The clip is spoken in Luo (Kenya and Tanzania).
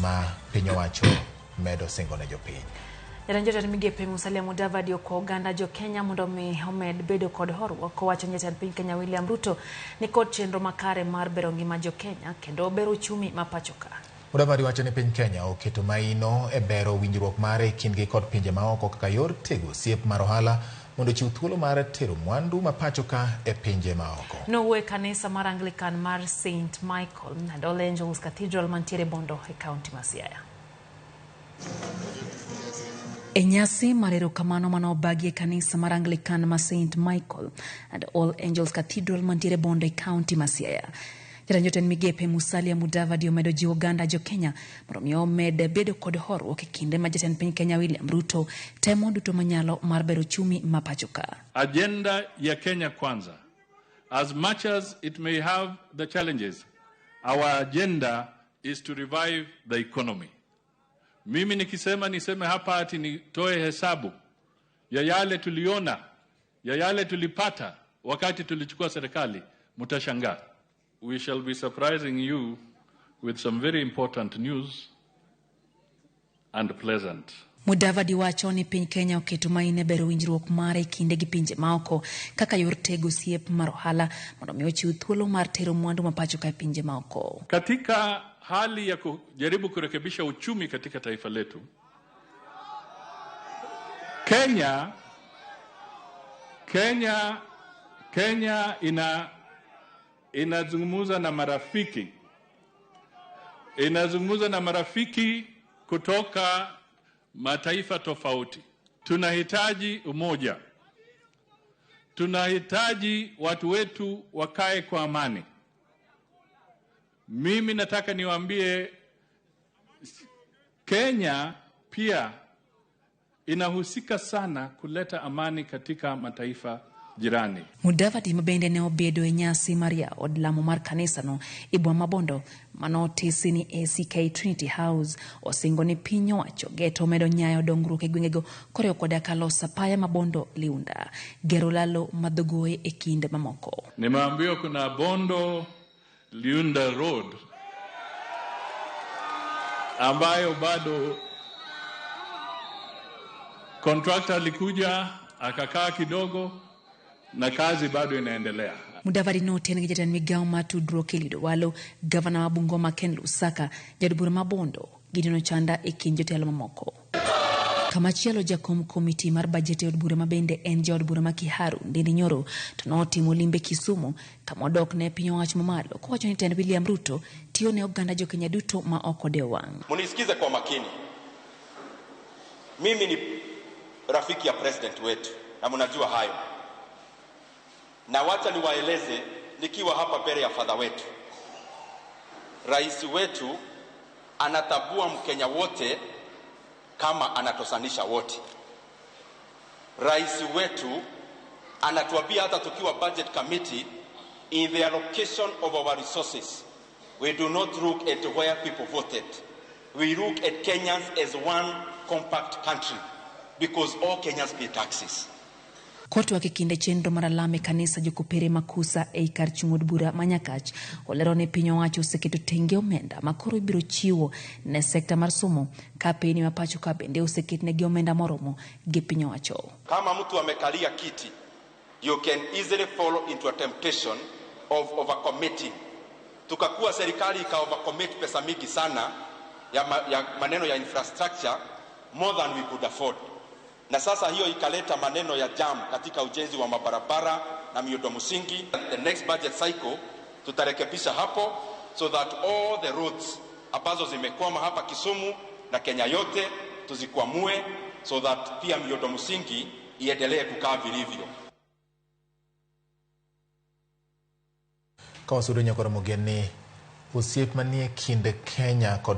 Ma piny owacho medo singo ne jopiny. Jatend jotend migepe Musalia Mudavadi okwa oganda jo Kenya mondo mi omed bedo kod horuok kowacho ni jatend piny Kenya William Ruto ni kod chenro makare mar bero ngima jo Kenya kendo bero uchumi ma pacho ka. Mudavadi wacho ni piny Kenya oketo maino e bero winjruok mare e kindgi kod pinje maoko kaka yor tego osiep mar ohala mondo ochiw thuolo mar tero mwandu ma pacho ka e pinje maoko. Nowuoyo e kanisa mar Anglican mar St Michael and All Angels Cathedral mantiere Bondo e kaunti ma Siaya. E nyasi mar erokamano mane obagi e kanisa mar Anglican ma St Michael and All Angels Cathedral mantiere Bondo e kaunti ma Siaya. Jatend jotend migepe Musalia Mudavadi omedo jiwo oganda jo Kenya mondo mi omed bedo kod horuok e kinde ma jatend piny Kenya William Ruto temo duto manyalo mar bero uchumi ma pacho ka. Agenda ya Kenya Kwanza, as much as it may have the challenges, our agenda is to revive the economy. Mimi nikisema niseme hapa ati nitoe hesabu ya yale tuliona, ya yale tulipata wakati tulichukua serikali, mtashangaa. We shall be surprising you with some very important news and pleasant. Mudavadi wacho ni piny Kenya oketo maino e bero winjruok mare e kinde gi pinje maoko kaka yor tego osiep mar ohala mondo mi ochiw thuolo mar tero mwandu ma pacho ka e pinje maoko. Katika hali ya kujaribu kurekebisha uchumi katika taifa letu, Kenya inazungumza na marafiki, inazungumza na marafiki kutoka mataifa tofauti. Tunahitaji umoja, tunahitaji watu wetu wakae kwa amani. Mimi nataka niwaambie Kenya pia inahusika sana kuleta amani katika mataifa jirani. Mudavadi mabende ne obedo e nyasi mar yawo od lamo mar kanisano e boma ma Bondo manotisi ni ACK Trinity House osingo ni piny owacho geto medo nyayo dongruok e gwengego koriwo koda ka loso apaya ma Bondo Liunda, gero lalo madhogoe e kind mamoko. Nimeambiwa kuna Bondo Liunda Road ambayo bado contractor alikuja akakaa kidogo na kazi bado inaendelea. Mudavadi noten gi jatend migawo mar tudruok Eliud Owalo, gavana ma Bungoma Ken Lusaka, jaod bura ma Bondo Gideon Ochanda e kind jotelo mamoko. Kamachielo jakom komiti mar bajet e od bura ma bende en jaod bura ma Kiharu Ndindi Nyoro to notimo limbe Kisumu kama odok ne piny owacho mamalo kowacho ni tend William Ruto tiyo ne oganda jo Kenya duto ma ok odewo wang'. Munisikize kwa makini. Mimi ni rafiki ya president wetu na mnajua hayo. Na wacha niwaeleze nikiwa hapa mbele ya father wetu. Rais wetu anatabua Mkenya wote kama anatosanisha wote. Rais wetu anatuambia hata tukiwa budget committee, in the allocation of our resources, we do not look at where people voted. We look at Kenyans as one compact country because all Kenyans pay taxes. Kotwak e kinde chenro mar alam e kanisa jokopere Makusa ei kar chung' od bura ma Nyakach olero ni piny owacho oseketo tenge omenda ma koro ibiro chiwo ne sekta mar somo ka peni ma pacho ka bende oseketnegi omenda moromo gi piny owacho. Kama mtu amekalia kiti, you can easily fall into a temptation of overcommitting. Tukakuwa serikali ika overcommit pesa mingi sana ya maneno ya infrastructure more than we could afford. Na sasa hiyo ikaleta maneno ya jam katika ujenzi wa mabarabara na miundo msingi. The next budget cycle tutarekebisha hapo so that all the roads ambazo zimekwama hapa Kisumu na Kenya yote tuzikwamue so that pia miundo msingi iendelee kukaa vilivyo. Ka wasudo nyakoro mogen ni osiep manie kind Kenya kod